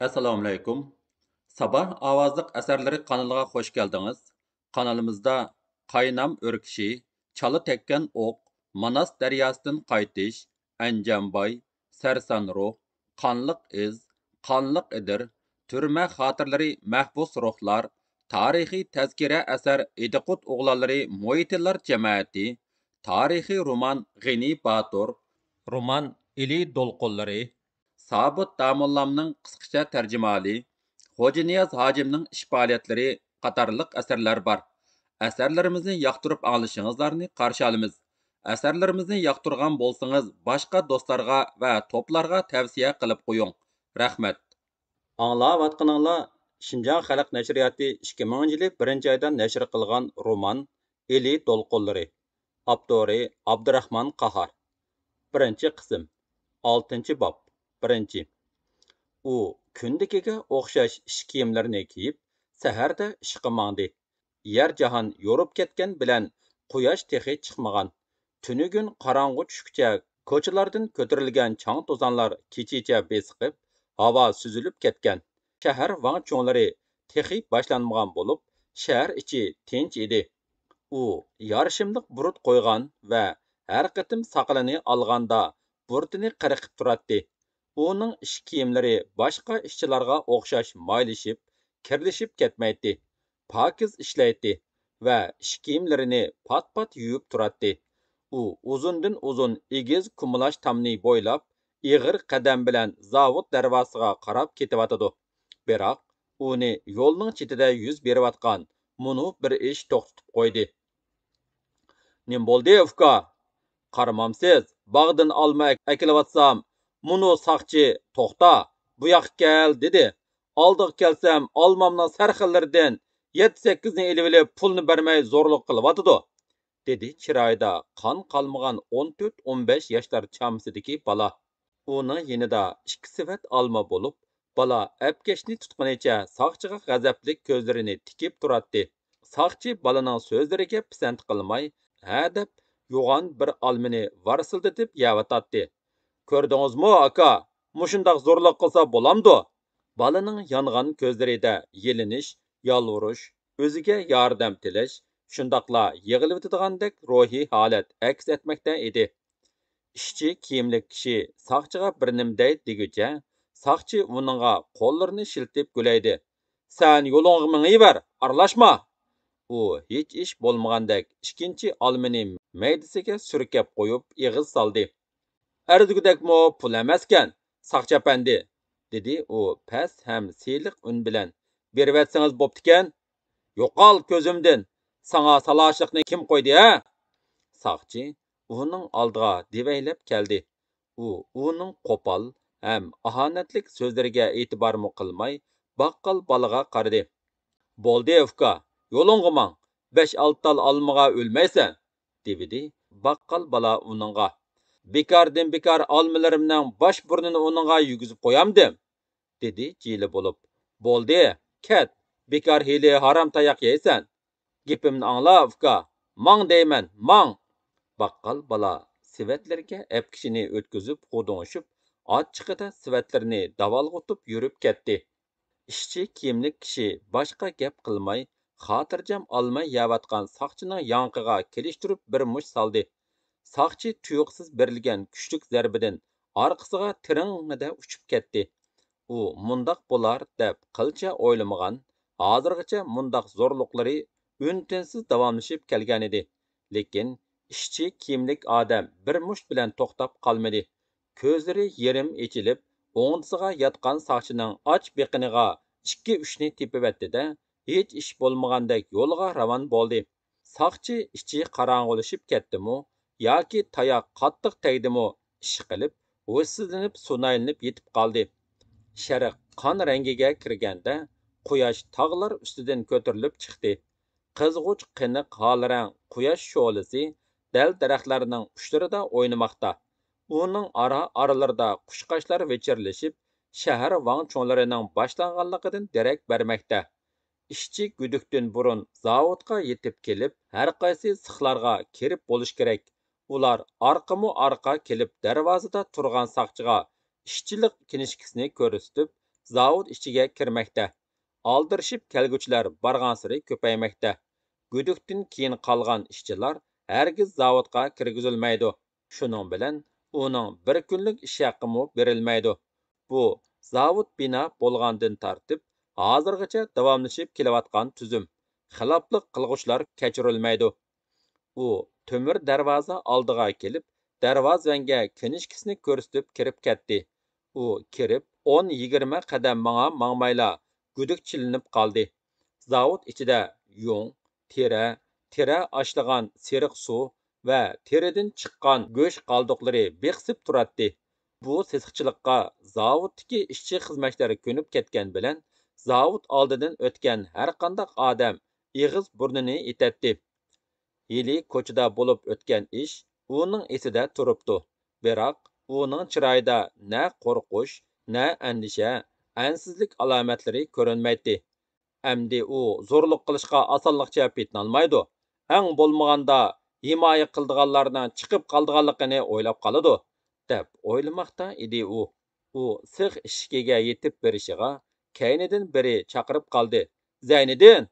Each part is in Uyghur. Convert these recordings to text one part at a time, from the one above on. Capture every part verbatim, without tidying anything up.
ئەسسالامۇئەلەيكۇم. ساباھ ئاۋازلىق ئەسەرلىرى قانىلىغا خوش كەلدىڭىز. قانىلىمىزدا قاينام ئۆركىشى، چالا تەگكەن ئوق، ماناس دەرياسىدىن قايتىش، ئەنجانباي، سەرسان روھ، قانلىق ئىز، قانلىق ئېدىر، تۈرمە خاتىرىلىرى، مەھبۇس روھلار، تارىخىي تەزكىرە ئەسەر ئىدىقۇت ئوغلانلىرى مۇھىتىنلار جەمەتى، تارىخىي رومان غېنى باتۇر، رومان ئىلى دولقۇنلىرى، سابىت داموللامنىڭ قىسقىچە تەرجىمىھالى، خوجانىياز ھاجىمنىڭ ئىش پائالىيەتلىرى قاتارلىق ئەسەرلەر بار. ئەسەرلىرىمىزنى ياقتۇرۇپ ئاڭلىشىڭىزلارنى قارشى ئالىمىز. ئەسەرلىرىمىزنى ياقتۇرغان بولسىڭىز، باشقا دوستلارغا ۋە توپلارغا تەۋسىيە قىلىپ قويۇڭ. رەھمەت. ئاڭلاۋاتقىنىڭلار شىنجاڭ خەلق نەشرىياتى ئىككى مىڭىنچى يىلى بىرىنچى ئايدا نەشر قىلغان رومان ئىلى دولقۇنلىرى. ئاپتورى ئابدۇراخمان قاھار. بىرىنچى قىسىم. ئالتىنچى باب. بىرىنچى. ئۇ كۈندىكىگە ئوخشاش ئىش كىيىملىرىنى كىيىپ، سەھەردە ئىشقا ماڭدى. يەر جاھان يورۇپ كەتكەن بىلەن قۇياش تېخى چىقمىغان. تۈنۈگۈن قاراڭغۇ چۈشكىچە كوچىلاردىن كۆتۈرۈلگەن چاڭ-توزانلار كېچىچە بېسىقىپ، ھاۋا سۈزۈلۈپ كەتكەن. شەھەر ۋاڭ-چۇڭلىرى تېخى باشلانمىغان بولۇپ، شەھەر ئىچى تىنچ ئىدى. ئۇ يارىشىملىق بۇرۇت قويغان ۋە ھەر قېتىم ساقىلىنى ئالغاندا بۇرۇتىنى قىرقىپ تۇراتتى. ئۇنىڭ ئىش كىيىملىرى باشقا ئىشچىلارغا ئوخشاش مايلىشىپ، كىرلىشىپ كەتمەيتتى. پاكىز ئىشلەيتتى ۋە ئىش كىيىملىرىنى پات-پات يۇيۇپ تۇراتتى. ئۇ ئۇزۇندىن ئۇزۇن ئېگىز كۇمۇلاچ تامنى بويلاپ، ئېغىر قەدەم بىلەن زاۋۇت دەرۋازىسىغا قاراپ كېتىۋاتىدۇ. بىراق، ئۇنى يولنىڭ چېتىدە يۈز بېرىۋاتقان مۇنۇ بىر ئىش توختىتىپ قويدى. نېمە بولدى، ئۇكا؟ قارىمامسىز، باغدىن ئالما ئەك-، ئەكېلىۋاتسام، مۇنۇ ساقچى، توختا، بۇ ياققا كەل، دېدى. ئالدىغا كەلسەم، ئالمامنىڭ سەرخىللىرىدىن يەتتە-سەككىزنى ئېلىۋېلىپ، پۇلنى بەرمەي زورلۇق قىلىۋاتىدۇ، دېدى چىرايىدا قان قالمىغان ئون تۆت، ئون بەش ياشلار چامىسىدىكى بالا. ئۇنىڭ يېنىدا ئىككى سېۋەت ئالما بولۇپ، بالا ئەپكەشنى تۇتقىنىچە ساقچىغا غەزەپلىك كۆزلىرىنى تىكىپ تۇراتتى. ساقچى بالىنىڭ سۆزلىرىگە پىسەنت قىلماي، ھە دەپ، يوغان بىر ئالمىنى ۋارسىلدىتىپ يەۋاتاتتى. «كۆردىڭىزمۇ، ئاكا؟ مۇشۇنداق زورلۇق قىلسا بولامدۇ؟» بالىنىڭ يانغان كۆزلىرىدە يېلىنىش، يالۋۇرۇش، ئۆزىگە ياردەم تىلەش، شۇنداقلا يىغلىۋېتىدىغاندەك روھىي ھالەت ئەكس ئەتمەكتە ئىدى. ئىشچى كىيىملىك كىشى ساقچىغا بىر نېمە دەي دېگۈچە، ساقچى ئۇنىڭغا قوللىرىنى شىلتىپ گۈلەيدى. «سەن يولۇڭغا مېڭىۋەر، ئارىلاشما!» ئۇ ھېچ ئىش بولمىغاندەك ئىككىنچى ئالمىنى مەيدىسىگە سۈركەپ قويۇپ ئېغىز سالدى. «ئەرزىگۈدەكمۇ پۇل ئەمەسكەن، ساقچى ئەپەندى!» دېدى ئۇ پەس ھەم سىلىق ئۈن بىلەن. «بېرىۋەتسىڭىز بوپتىكەن.» «يوقال كۆزۈمدىن! ساڭا سالاچىلىقنى كىم قويدى، ھە؟» ساقچى ئۇنىڭ ئالدىغا دېۋەيلەپ كەلدى. ئۇ ئۇنىڭ قوپال ھەم ئاھانەتلىك سۆزلىرىگە ئېتىبارمۇ قىلماي، باققال بالىغا قارىدى. «بولدى، ئۇكا، يولۇڭغا ماڭ، بەش-ئالتە تال ئالمىغا ئۆلمەيسەن.» دېۋىدى. باققال بالا ئۇنىڭغا، «بىكاردىن بىكار ئالمىلىرىمنىڭ باش بۇرنىنى ئۇنىڭغا يېگۈزۈپ قويامدىم؟» دېدى جىلە بولۇپ. «بولدى، كەت، بىكار ھىيلە ھارام تاياق يەيسەن. گېپىمنى ئاڭلا، ئۇكا، ماڭ دەيمەن، ماڭ!» باققال بالا سېۋەتلىرىگە ئەپكىچىنى ئۆتكۈزۈپ غودۇڭۇشۇپ، ئاچچىقىدا سېۋەتلىرىنى داۋالغۇتۇپ يۈرۈپ كەتتى. ئىشچى كىيىملىك كىشى باشقا گەپ قىلماي، خاتىرجەم ئالما يەۋاتقان ساقچىنىڭ ياڭىقىغا كېلىشتۈرۈپ بىر مۇشت سالدى. ساقچى تۇيۇقسىز بېرىلگەن كۈچلۈك زەربىدىن ئارقىسىغا تىرىڭڭىدە ئۇچۇپ كەتتى. ئۇ مۇنداق بولار دەپ قىلچە ئويلىمىغان، ھازىرغىچە مۇنداق زورلۇقلىرى ئۈن-تىنسىز داۋاملىشىپ كەلگەنىدى. لېكىن ئىشچى كىيىملىك ئادەم بىر مۇشت بىلەن توختاپ قالمىدى. كۆزلىرى يېرىم ئېچىلىپ، ئوڭدىسىغا ياتقان ساقچىنىڭ ئاچ بېقىنىغا ئىككى-ئۈچنى تېپىۋەتتى-دە، ھېچ ئىش بولمىغاندەك يولىغا راۋان بولدى. ساقچى ئىچى قاراڭغۇلىشىپ كەتتىمۇ ياكى تاياق قاتتىق تەگدىمۇ، ئىشقىلىپ، ھوشسىزلىنىپ، سۇنايلىنىپ يېتىپ قالدى. شەرق قان رەڭگىگە كىرگەندە، قۇياش تاغلار ئۈستىدىن كۆتۈرۈلۈپ چىقتى. قىزغۇچ قېنىق ھالرەڭ قۇياش شولىسى دەل دەرەخلەرنىڭ ئۇچلىرىدا ئوينىماقتا. ئۇنىڭ ئارا-ئارىلىرىدا قۇشقاچلار ۋىچىرلىشىپ، شەھەر ۋاڭ-چۇڭلىرىنىڭ باشلانغانلىقىدىن دېرەك بەرمەكتە. ئىشچى گۈدۈكتىن بۇرۇن زاۋۇتقا يېتىپ كېلىپ، ھەرقايسى سىخلارغا كىرىپ بولۇش كېرەك. ئۇلار ئارقىمۇ ئارقا كېلىپ، دەرۋازىدا تۇرغان ساقچىغا ئىشچىلىق كىنىشكىسىنى كۆرسىتىپ، زاۋۇت ئىچىگە كىرمەكتە. ئالدىرىشىپ كەلگۈچىلەر بارغانسېرى كۆپەيمەكتە. گۈدۈكتىن كېيىن قالغان ئىشچىلار ھەرگىز زاۋۇتقا كىرگۈزۈلمەيدۇ. شۇنىڭ بىلەن ئۇنىڭ بىر كۈنلۈك ئىش ھەققىمۇ بېرىلمەيدۇ. بۇ زاۋۇت بىنا بولغاندىن تارتىپ ھازىرغىچە داۋاملىشىپ كېلىۋاتقان تۈزۈم. خىلاپلىق قىلغۇچىلار كەچۈرۈلمەيدۇ. ئۇ تۆمۈر دەرۋازا ئالدىغا كېلىپ، دەرۋازىۋەنگە كىنىشكىسىنى كۆرسىتىپ كىرىپ كەتتى. ئۇ كىرىپ ئون يىگىرمە قەدەم ماڭا ماڭمايلا، گۈدۈك چىلىنىپ قالدى. زاۋۇت ئىچىدە يۇڭ، تېرە، تېرە ئاشلىغان سېرىق سۇ ۋە تېرىدىن چىققان گۆش قالدۇقلىرى بېقسىپ تۇراتتى. بۇ سېسىقچىلىققا زاۋۇتتىكى ئىشچى-خىزمەتچىلەر كۆنۈپ كەتكەن بىلەن، زاۋۇت ئالدىدىن ئۆتكەن ھەرقانداق ئادەم ئېغىز-بۇرنىنى ئېتەتتى. ھېلى كوچىدا بولۇپ ئۆتكەن ئىش ئۇنىڭ ئېسىدە تۇرۇپتۇ، بىراق ئۇنىڭ چىرايىدا نە قورقۇش، نە ئەندىشە، ئەنسىزلىك ئالامەتلىرى كۆرۈنمەيتتى. ئەمدى ئۇ زورلۇق قىلىشقا ئاسانلىقچە پېتىنالمايدۇ. ئەڭ بولمىغاندا ھىمايە قىلىدىغانلارنىڭ چىقىپ قالىدىغانلىقىنى ئويلاپ قالىدۇ، دەپ ئويلىماقتا ئىدى ئۇ. ئۇ سېخ ئىشىكىگە يېتىپ بېرىشىغا كەينىدىن بىرى چاقىرىپ قالدى. زەينىدىن!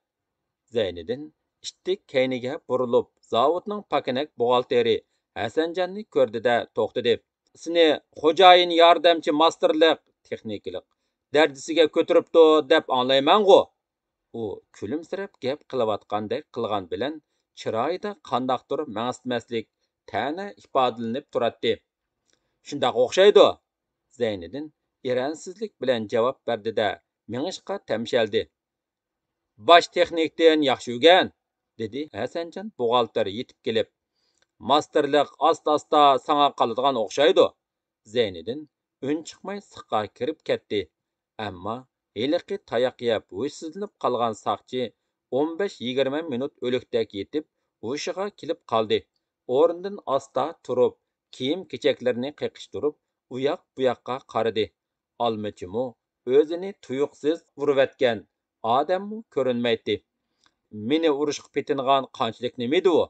زەينىدىن ئىتتىك كەينىگە بۇرۇلۇپ، زاۋۇتنىڭ پاكىنەك بوغالتىرى ھەسەنجاننى كۆردى-دە توختىدى. سېنى خوجايىن ياردەمچى ماستېرلىق، تېخنىكىلىق دەرىجىسىگە كۆتۈرۈپتۇ دەپ ئاڭلايمەنغۇ؟ ئۇ كۈلۈمسىرەپ گەپ قىلىۋاتقاندەك قىلغان بىلەن، چىرايىدا قانداقتۇر مەنسىتمەسلىك تەنە ئىپادىلىنىپ تۇراتتى. شۇنداق ئوخشايدۇ، زەينىدىن ئېرەنسىزلىك بىلەن جاۋاب بەردى-دە، مېڭىشقا تەمشەلدى. باش تېخنىكتىن ياخشى ئۆگەن، دېدى ھەسەنجان بوغالتىر يېتىپ كېلىپ. ماستېرلىق ئاستا-ئاستا ساڭا قالىدىغان ئوخشايدۇ. زەينىدىن ئۈنچىقماي سىخقا كىرىپ كەتتى. ئەمما ھېلىقى تاياق يەپ ھوشسىزلىنىپ قالغان ساقچى ئون بەش يىگىرمە مىنۇت ئۆلۈكتەك يېتىپ، ھوشىغا كېلىپ قالدى. ئورنىدىن ئاستا تۇرۇپ، كىيىم-كېچەكلىرىنى قېقىشتۇرۇپ، ئۇياق-بۇياققا قارىدى. ئالمىچىمۇ ئۆزىنى تۇيۇقسىز ئۇرۇۋەتكەن ئادەممۇ كۆرۈنمەيتتى. مېنى ئۇرۇشقا پېتىنغان قانچىلىك نېمىدى ئۇ؟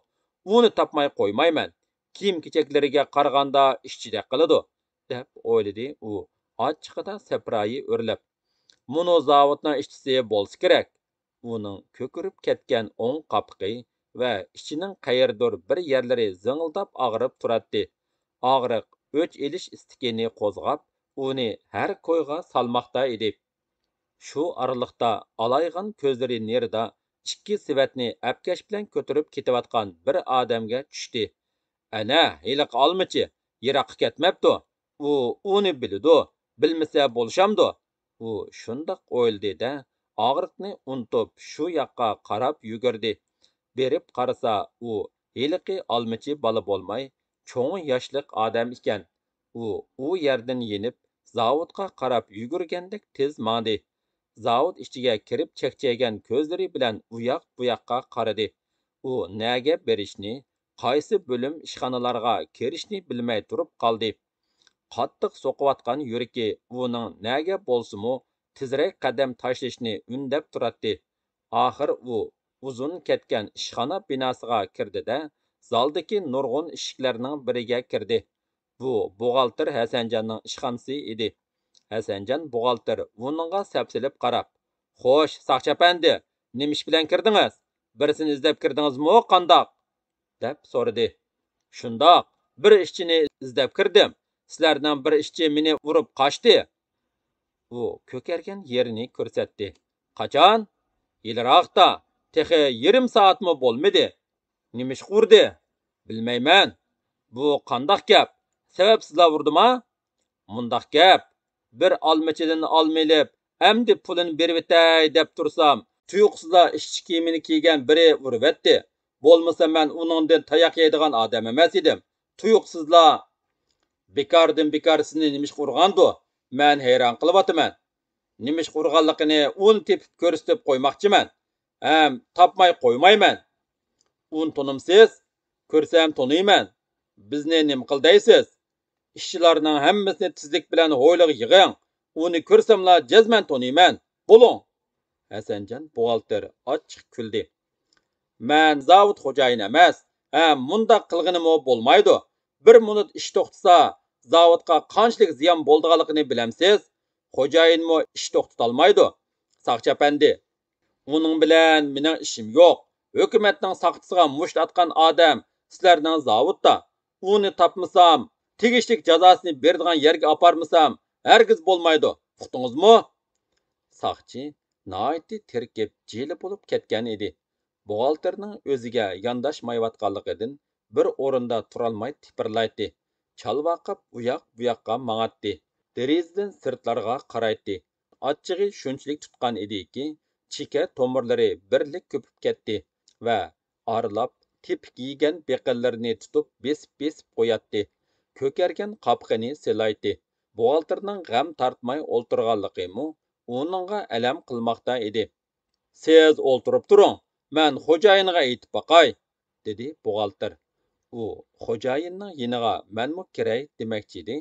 ئۇنى تاپماي قويمايمەن. كىيىم-كېچەكلىرىگە قارىغاندا ئىشچىدەك قىلىدۇ، دەپ ئويلىدى ئۇ، ئاچچىقىدا سەپرايى ئۆرلەپ. مۇنۇ زاۋۇتنىڭ ئىشچىسى بولسا كېرەك. ئۇنىڭ كۆكىرىپ كەتكەن ئوڭ قاپىقى ۋە ئىچىنىڭ قەيەردۇر بىر يەرلىرى زىڭىلداپ ئاغرىپ تۇراتتى. ئاغرىق ئۆچ ئېلىش ئىستىكىنى قوزغاپ، ئۇنى ھەر كويغا سالماقتا ئىدى. شۇ ئارىلىقتا ئالايغان كۆزلىرى نېرىدا ئىككى سېۋەتنى ئەپكەش بىلەن كۆتۈرۈپ كېتىۋاتقان بىر ئادەمگە چۈشتى. ئەنە، ھېلىقى ئالمىچى يىراققا كەتمەپتۇ. ئۇ ئۇنى بىلىدۇ، بىلمىسە بولۇشامدۇ؟ ئۇ شۇنداق ئويلىدى-دە، ئاغرىقنى ئۇنتۇپ، شۇ ياققا قاراپ يۈگۈردى. بېرىپ قارىسا، ئۇ ھېلىقى ئالمىچى بالا بولماي، چوڭ ياشلىق ئادەم ئىكەن. ئۇ ئۇ يەردىن يېنىپ، زاۋۇتقا قاراپ يۈگۈرگەندەك تېز ماڭدى. زاۋۇت ئىچىگە كىرىپ چەكچەيگەن كۆزلىرى بىلەن ئۇياق-بۇياققا قارىدى. ئۇ نەگە بېرىشنى، قايسى بۆلۈم ئىشخانىلارغا كىرىشنى بىلمەي تۇرۇپ قالدى. قاتتىق سوقۇۋاتقان يۈرىكى ئۇنىڭ نەگە بولسىمۇ تېزرەك قەدەم تاشلىشىنى ئۈندەپ تۇراتتى. ئاخىر ئۇ ئۇزۇن كەتكەن ئىشخانا بىناسىغا كىردى-دە، زالدىكى نۇرغۇن ئىشىكلەرنىڭ بىرىگە كىردى. بۇ بوغالتىر ھەسەنجاننىڭ ئىشخانىسى ئىدى. ھەسەنجان بوغالتىر ئۇنىڭغا سەپسېلىپ قاراپ، «خوش، ساقچى ئەپەندى، نېمە ئىش بىلەن كىردىڭىز؟ بىرسىنى ئىزدەپ كىردىڭىزمۇ قانداق؟» دەپ سورىدى. «شۇنداق، بىر ئىشچىنى ئىزدەپ كىردىم. سىلەرنىڭ بىر ئىشچى مېنى ئۇرۇپ قاچتى.» ئۇ كۆكەرگەن يېرىنى كۆرسەتتى. «قاچان؟» «ھېلىراقتا، تېخى يېرىم سائەتمۇ بولمىدى.» «نېمىشقا ئۇردى؟» «بىلمەيمەن.» «بۇ قانداق گەپ؟ سەۋەبسىزلا ئۇردىما؟» «مۇنداق گەپ، بىر ئالمىچىدىن ئالما ئېلىپ، ئەمدى پۇلىنى بېرىۋېتەي دەپ تۇرسام، تۇيۇقسىزلا ئىشچى كىيىمىنى كىيگەن بىرى ئۇرۇۋەتتى. بولمىسا مەن ئۇنىڭدىن تاياق يەيدىغان ئادەم ئەمەس ئىدىم. تۇيۇقسىزلا.» «بىكاردىن بىكار سىزنى نېمىشقا ئۇرغاندۇ؟ مەن ھەيران قېلىۋاتىمەن. نېمىشقا ئۇرغانلىقىنى ئۇنى تېپىپ كۆرسىتىپ قويماقچىمەن. ھەم تاپماي قويمايمەن.» «ئۇنى تونۇمسىز؟» «كۆرسەم تونۇيمەن. بىزنى نېمە قىل دەيسىز؟ ئىشچىلارنىڭ ھەممىسىنى تېزلىك بىلەن ھويلىغا يىغىڭ. ئۇنى كۆرسەملا جەزمەن تونۇيمەن. بولۇڭ.» ھەسەنجان بوغالتىر ئاچچىق كۈلدى. «مەن زاۋۇت خوجايىنى ئەمەس. ھەم مۇنداق قىلغىنىمۇ بولمايدۇ. بىر مىنۇت ئىش توختىسا، زاۋۇتقا قانچىلىك زىيان بولىدىغانلىقىنى بىلەمسىز؟ خوجايىنمۇ ئىش توختىتالمايدۇ. ساقچى ئەپەندى، ئۇنىڭ بىلەن مېنىڭ ئىشىم يوق. ھۆكۈمەتنىڭ ساقچىسىغا مۇشت ئاتقان ئادەم سىلەرنىڭ زاۋۇتتا. ئۇنى تاپمىسام، تېگىشلىك جازاسىنى بېرىدىغان يەرگە ئاپارمىسام، ھەرگىز بولمايدۇ. ئۇقتىڭىزمۇ؟ ساقچى ناھايىتى تېرىكىپ، جىلە بولۇپ كەتكەن ئىدى. بوغالتىرنىڭ ئۆزىگە يانداشمايۋاتقانلىقىدىن بىر ئورۇندا تۇرالماي تىپىرلايتتى. چالۋاقاپ ئۇياق-بۇياققا ماڭاتتى. دېرىزىدىن سىرتلارغا قارايتتى. ئاچچىقى شۇنچىلىك تۇتقان ئىدىكى، چېكە تومۇرلىرى بىرلىك كۆپۈپ كەتتى ۋە ئارىلاپ تېپىك يېگەن بېقىنلىرىنى تۇتۇپ بېسىپ-بېسىپ قوياتتى. كۆكەرگەن قاپىقىنى سىلايتتى. بوغالتىرنىڭ غەم تارتماي ئولتۇرغانلىقىمۇ ئۇنىڭغا ئەلەم قىلماقتا ئىدى. سىز ئولتۇرۇپ تۇرۇڭ، مەن خوجايىنغا ئېيتىپ باقاي، دېدى بوغالتىر. ئۇ خوجايىننىڭ يېنىغا مەنمۇ كىرەي دېمەكچى ئىدى،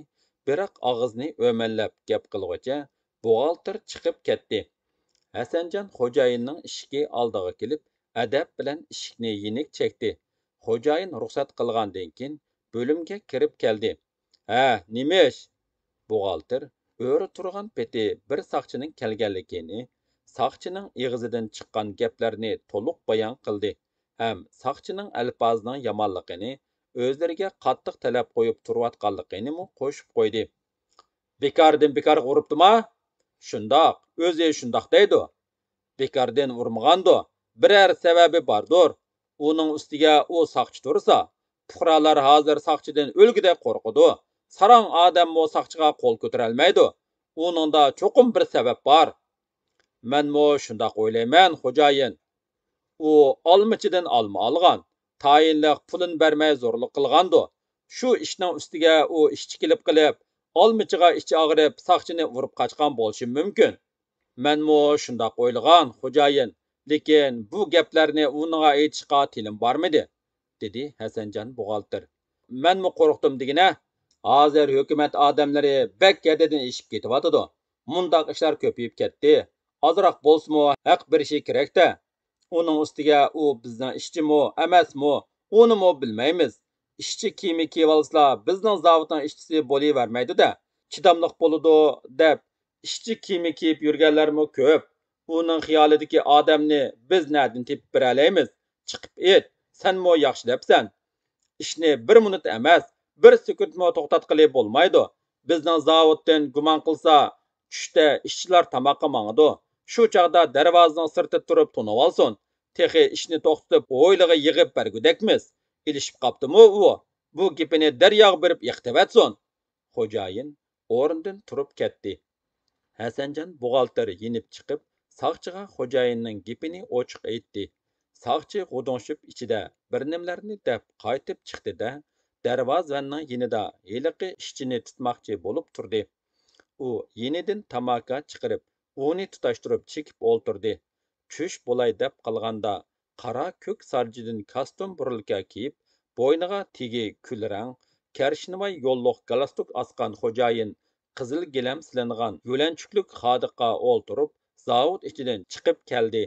بىراق ئاغزىنى ئۆمەللەپ گەپ قىلغۇچە بوغالتىر چىقىپ كەتتى. ھەسەنجان خوجايىننىڭ ئىشىكى ئالدىغا كېلىپ، ئەدەپ بىلەن ئىشىكنى يېنىك چەكتى. خوجايىن رۇخسەت قىلغاندىن كېيىن بۆلۈمگە كىرىپ كەلدى. ھە، نېمە ئىش؟ بوغالتىر ئۆرە تۇرغان پېتى بىر ساقچىنىڭ كەلگەنلىكىنى، ساقچىنىڭ ئېغىزىدىن چىققان گەپلەرنى تولۇق بايان قىلدى ھەم ساقچىنىڭ ئەلپازىنىڭ يامانلىقىنى، ئۆزلىرىگە قاتتىق تەلەپ قويۇپ تۇرۇۋاتقانلىقىنىمۇ قوشۇپ قويدى. بىكاردىن بىكارغا ئۇرۇپتىما؟ شۇنداق، ئۆزى شۇنداق دەيدۇ. بىكاردىن ئۇرمىغاندۇ، بىرەر سەۋەبى باردۇر. ئۇنىڭ ئۈستىگە ئۇ ساقچى تۇرسا، پۇقرالار ھازىر ساقچىدىن ئۆلگۈدەك قورقىدۇ. ساراڭ ئادەممۇ ساقچىغا قول كۆتۈرەلمەيدۇ. ئۇنىڭدا چوقۇم بىر سەۋەب بار. مەنمۇ شۇنداق ئويلايمەن، خوجايىن. ئۇ ئالمىچىدىن ئالما ئالغان، تايىنلىق پۇلىنى بەرمەي زورلۇق قىلغاندۇ. شۇ ئىشنىڭ ئۈستىگە ئۇ ئىشچى كېلىپ قېلىپ، ئالمىچىغا ئىچى ئاغرىپ، ساقچىنى ئۇرۇپ قاچقان بولۇشى مۇمكىن. مەنمۇ شۇنداق ئويلىغان، خوجايىن، لېكىن بۇ گەپلەرنى ئۇنىڭغا ئېيتىشقا تىلىم بارمىدى، دېدى ھەسەنجان بوغالتىر. مەنمۇ قورقتۇم دېگىنە. ھازىر ھۆكۈمەت ئادەملىرى بەك ھەددىدىن ئېشىپ كېتىۋاتىدۇ. مۇنداق ئىشلار كۆپىيىپ كەتتى. ئازراق بولسىمۇ ھەق بېرىشى كېرەك-تە. ئۇنىڭ ئۈستىگە ئۇ بىزنىڭ ئىشچىمۇ ئەمەسمۇ، ئۇنىمۇ بىلمەيمىز. ئىشچى كىيىمى كىيىۋالسىلا بىزنىڭ زاۋۇتنىڭ ئىشچىسى بولۇۋەرمەيدۇ-دە. چىداملىق بولىدۇ دەپ ئىشچى كىيىمى كىيىپ يۈرگەنلەرمۇ كۆپ. ئۇنىڭ خىيالىدىكى ئادەمنى بىز نەدىن تېپىپ بېرەلەيمىز؟ چىقىپ ئېيت، سەنمۇ ياخشى دەپسەن. ئىشنى بىر مىنۇت ئەمەس، بىر سېكۇنتمۇ توختاتقىلى بولمايدۇ. بىزنىڭ زاۋۇتتىن گۇمان قىلسا، چۈشتە ئىشچىلار تاماققا ماڭىدۇ. شۇ چاغدا دەرۋازىنىڭ سىرتىدا تۇرۇپ تونۇۋالسۇن. تېخى ئىشنى توختىتىپ، ھويلىغا يىغىپ بەرگۈدەكمىز. ئېلىشىپ قاپتىمۇ ئۇ؟ بۇ گېپىنى دەرياغا بېرىپ ئېقىتىۋەتسۇن. خوجايىن ئورنىدىن تۇرۇپ كەتتى. ھەسەنجان بوغالتىر يېنىپ چىقىپ، ساقچىغا خوجايىننىڭ گېپىنى ئوچۇق ئېيتتى. ساقچى غۇدۇڭشىپ ئىچىدە بىر نېمىلەرنى دەپ قايتىپ چىقتى-دە، دەرۋازىۋەننىڭ يېنىدا ھېلىقى ئىشچىنى تۇتماقچى بولۇپ تۇردى. ئۇ يېنىدىن تاماكا چىقىرىپ، ئۇنى تۇتاشتۇرۇپ چېكىپ ئولتۇردى. چۈش بولاي دەپ قالغاندا، قارا كۆك سارجىدىن كاستيۇم بۇرۇلكا كىيىپ، بوينىغا تېگى كۈل رەڭ، كەرشنىۋاي يوللۇق گالستۇك ئاسقان خوجايىن قىزىل گىلەم سېلىنغان يۆلەنچۈكلۈك خادىققا ئولتۇرۇپ، زاۋۇت ئىچىدىن چىقىپ كەلدى.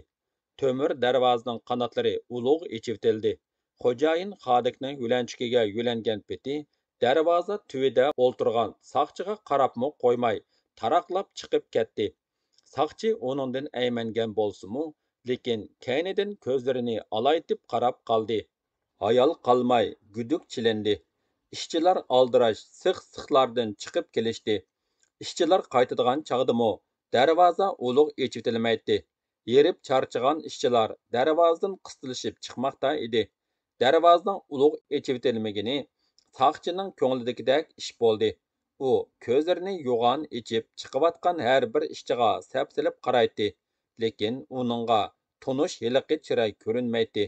تۆمۈر دەرۋازىنىڭ قاناتلىرى ئۇلۇغ ئېچىۋېتىلدى. خوجايىن خادىكنىڭ يۆلەنچۈكىگە يۆلەنگەن پېتى، دەرۋازا تۈۋىدە ئولتۇرغان ساقچىغا قاراپمۇ قويماي، تاراقلاپ چىقىپ كەتتى. ساقچى ئۇنىڭدىن ئەيمەنگەن بولسىمۇ، لېكىن كەينىدىن كۆزلىرىنى ئالايتىپ قاراپ قالدى. ھايال قالماي گۈدۈك چېلىندى. ئىشچىلار ئالدىراش سىخ-سىخلاردىن چىقىپ كېلىشتى. ئىشچىلار قايتىدىغان چاغدىمۇ دەرۋازا ئۇلۇغ ئېچىۋېتىلمەيتتى. ھېرىپ چارچىغان ئىشچىلار دەرۋازىدىن قىستىلىشىپ چىقماقتا ئىدى. دەرۋازىنىڭ ئۇلۇغ ئېچىۋېتىلمىگىنى ساقچىنىڭ كۆڭلىدىكىدەك ئىش بولدى. ئۇ كۆزلىرىنى يوغان ئېچىپ، چىقىۋاتقان ھەر بىر ئىشچىغا سەپسېلىپ قارايتتى، لېكىن ئۇنىڭغا تونۇش ھېلىقى چىراي كۆرۈنمەيتتى.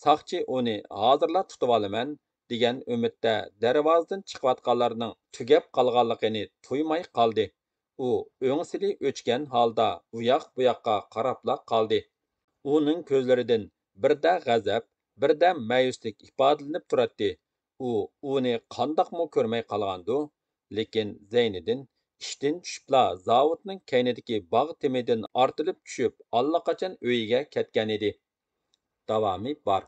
ساقچى ئۇنى ھازىرلا تۇتۇۋالىمەن دېگەن ئۈمىدتە دەرۋازىدىن چىقىۋاتقانلارنىڭ تۈگەپ قالغانلىقىنى تۇيماي قالدى. ئۇ ئۆڭسىلى ئۆچكەن ھالدا ئۇياق-بۇياققا قاراپلا قالدى. ئۇنىڭ كۆزلىرىدىن بىردە غەزەپ، بىردە مەيۈسلۈك ئىپادىلىنىپ تۇراتتى. ئۇ ئۇنى قانداقمۇ كۆرمەي قالغاندۇ؟ لېكىن زەينىدىن ئىشتىن چۈشۈپلا زاۋۇتنىڭ كەينىدىكى باغ تېمىدىن ئارتىلىپ چۈشۈپ، ئاللىقاچان ئۆيىگە كەتكەنىدى. داۋامى بار.